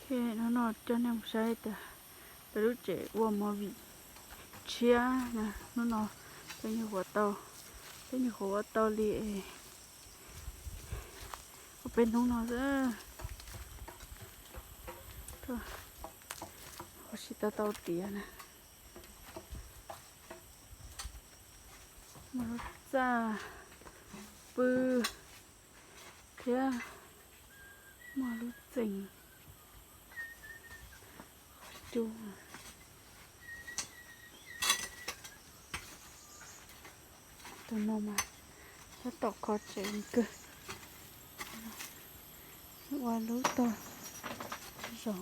Hnub no coj nej mus saib tias peb lub tsev ua movie tshiab na. Hnub no peb nyuam qhuav tau, peb nyuam qhuav ua tau li ob peb hnub no xwb. Ho tsis tau tau tiav na. Muaj lub txaj pw thiab muaj lub txees qhov cub. Tus no mas tab tom kho tsev kawg, ua lub tog zog.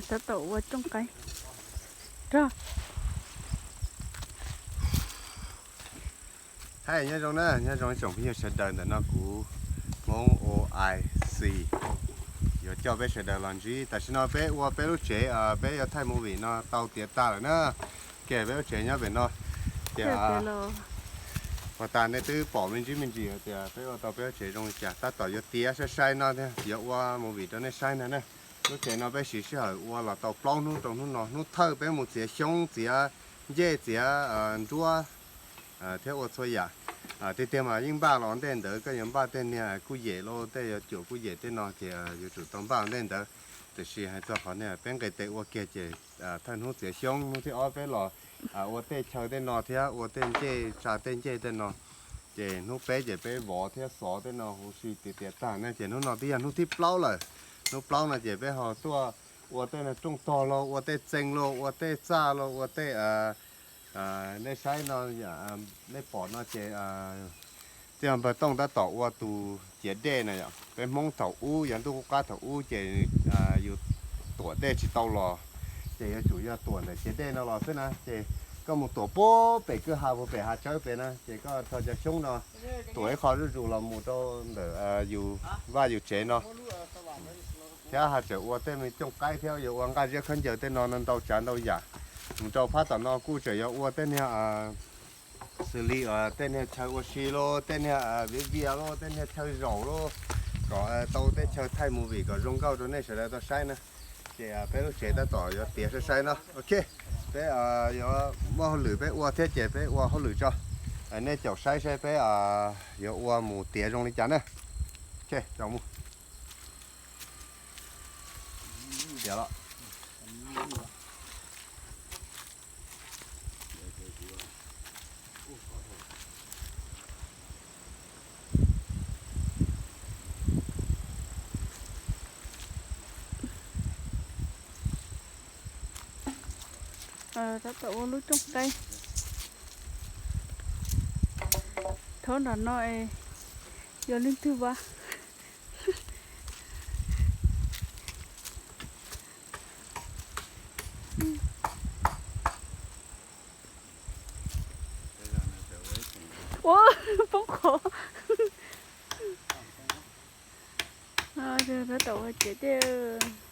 Tab tom ua cooj qaib rog. Hais nyob zoo na, nyob zoo ib tsoom phooj ywg sawv daws, ntawm no kuv Hmoob O I C yuav coj peb sawv daws los ntsib. Tam sim no peb ua peb lub tsev, peb yuav thaij movie no tau tiav tag lawm na. Ces peb lub tsev nyob pem no. Ces uas tas nej twb pom me ntsis me ntsis tias peb ua tau peb lub tsev zoo li cas, tab tom yuav tiav sai sai no thiab yuav ua movie rau nej saib ntag na. Lub tsev no peb siv sij hawm ua los tau plaub hnub rau hnub no. Hnub thawj peb mus txiav xyoob, txiav ncej, txiav nruab thiab ua txhua yam. Tiag tiag mas yeej npaj los ntej ntawd, koj yuav npaj tej niag kuj yem los tej yuav cuam kuj yem tej no ces yuav tsum tau npaj ntej ntawd. Tiam sis hais txog qhov niag peb nqis tes ua kiag ces thawj hnub txiav xyoob, hnub thib ob peb los ua tej chaw tej no thiab ua tej ncej, tsa tej ncej tej no. Ces hnub peb ces peb vov thiab xov tej no huv si tiav tiav tag na, ces hnub no twb yog hnub thib plaub lawm. Hnub plaub no ces peb ho tuaj ua tej niag rooj tog los, ua tej txees los, ua tej txaj los, ua tej, nej saib no, nej pom no ces tej npawg Tooj tab tom ua tus ciav dej na yom. Peb Hmoob thaum ub, yav ntuj qub qab thaum ub ces yus tuam dej tsis tau los, ces yuav tsum yog tuam ntawm ciav dej no los xwb na. Ces koj mus tuam puag pem kwj ha puag pem hav tsawb pem na, ces koj rho cov xyoob no tuam ib qho zuj zus los mus rau ntawm yus vaj yus tsev no. Thiab haj tseem ua tej me cooj qaib thiab yuav ua nqaj ziab khaub ncaws tej no ntau tsav ntau yam. Mus rau phab tom no kuj tseem yuav ua tej niag xws li tej niag chaw ua si los, tej niag viv vias los, tej niag chaw zaum los, kom tau tej chaw thaij movie kom zoo nkauj rau nej sawv daws tau saib na. Ces peb lub tsev tab tom yuav tiav sai sai no. Ok, peb yuav muaj hauj lwm peb ua thiab ces peb ua hauj lwm tso. Nej caum saib saib peb yuav ua mus tiav zoo li cas na. Ok, caum mus. Tiav los. Tab tom ua lub cooj qaib. Thaum nram no es yog leej twg vaj. Ua poob qhov. Tab tom ua ciav dej.